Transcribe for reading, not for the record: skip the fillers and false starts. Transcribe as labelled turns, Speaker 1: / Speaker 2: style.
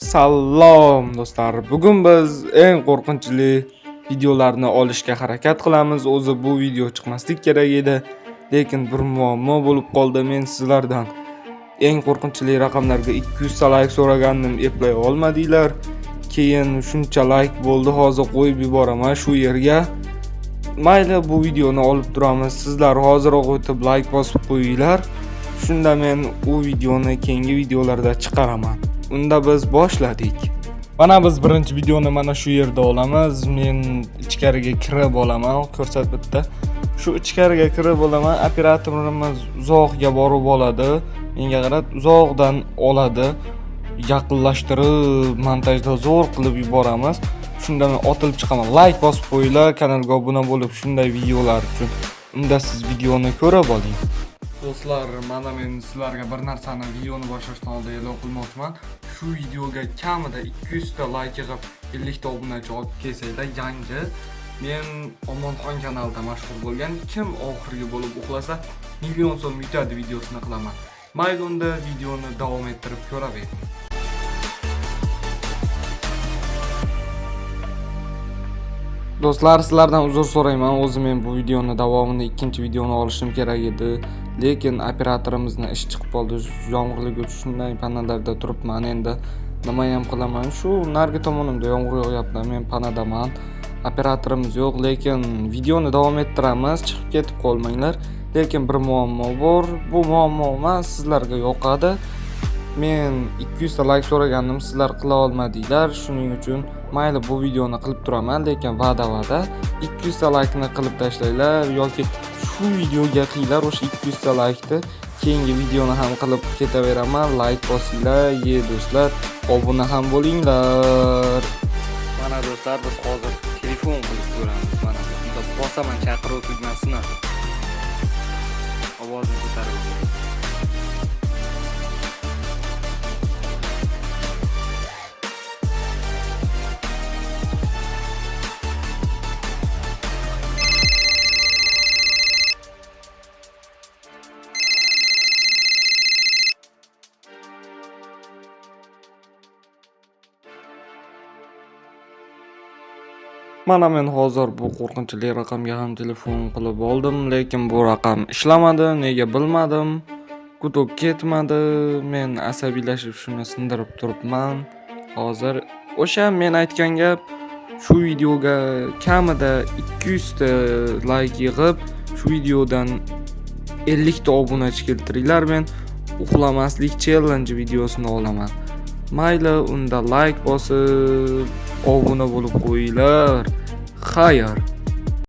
Speaker 1: Salom do'stlar. Bugun biz eng qo'rqinchli videolarni olishga harakat qilamiz. O'zi bu video chiqmaslik kerak edi, lekin bir muammo bo'lib qoldi. Men sizlardan eng qo'rqinchli raqamlarga 200 ta like so'ragandim, eplay olmadinglar. Keyin shuncha like bo'ldi, hozir qo'yib yuboraman shu yerga. Mayli, bu videoni olib turamiz. Sizlar hoziroq o'tib like bosib qo'yinglar. Shunda men u videoni keyingi videolarda chiqaraman. Unda biz boshladik. Mana biz birinchi videoni mana shu yerda olamiz. Men ichkariga kirib olaman, ko'rsat bitta. Shu ichkariga kirib olaman, operatorimiz uzoqga borib oladi. Menga qarab uzoqdan oladi. Yaqinlashtirib montajda zo'r qilib yuboramiz. Shunda men otilib chiqaman. Like bosib qo'yinglar, kanalga obuna bo'lib shunday videolar uchun. Unda siz videoni ko'rib oling. Do'stlar, mana men sizlarga bir narsani videoni boshlashdan oldin e'lon qilmoqchiman. Shu videoga kamida 200 ta like yig'ib 50 ta obunachi olib kelsanglar, yangi men Omonxon kanalida mashhur bo'lgan kim oxirgi bo'lib uxlasa million so'm yutadi videosini qilaman. Mayli, unda videoni davom ettirib ko'ravering. Do'stlar, sizlardan uzr so'rayman. O'zi men bu videoni davomini ikkinchi videoni olishim kerak edi. Lekin operatorimizni ish chiqib qoldi. Yomg'irligi uchun shunday panalarda turibman endi. Nima ham qilaman? Shu narigi tomonimda yomg'ir yog'yapti, men panadaman. Operatorimiz yo'q, lekin videoni davom ettiramiz. Chiqib ketib qolmanglar. Lekin bir muammo bor. Bu muammo emas, sizlarga yoqadi. Men 200 ta like so'ragandim, sizlar qila olmadinglar. Shuning uchun mayli bu videoni qilib turaman, lekin va'da 200 ta like-ni qilib tashlanglar yoki shu videoga qilinglar o'sha 200 ta like-ni. Keyingi videoni ham qilib ketaveraman. Like bosinglar, ye do'stlar, obuna ham bo'linglar.
Speaker 2: Mana do'stlar, biz hozir telefon qilib ko'ramiz. Mana bunda bosaman chaqiruv tugmasini. Ovozini ko'tarib.
Speaker 1: Mana men hozir bu qo'rqinchli raqamga ham telefon qilib oldim, lekin bu raqam ishlamadi, nega bilmadim. Gutok ketmadi. Men asabiylashib shuni sindirib turibman. Hozir o'sha men aytgan gap, shu videoga kamida 200 ta like yig'ib, shu videodan 50 ta obunachi keltiringlar, men uxlamaslik challenge videosini olaman. Mayli, unda like bosib obuna bo'lib qo'yinglar. Xayr.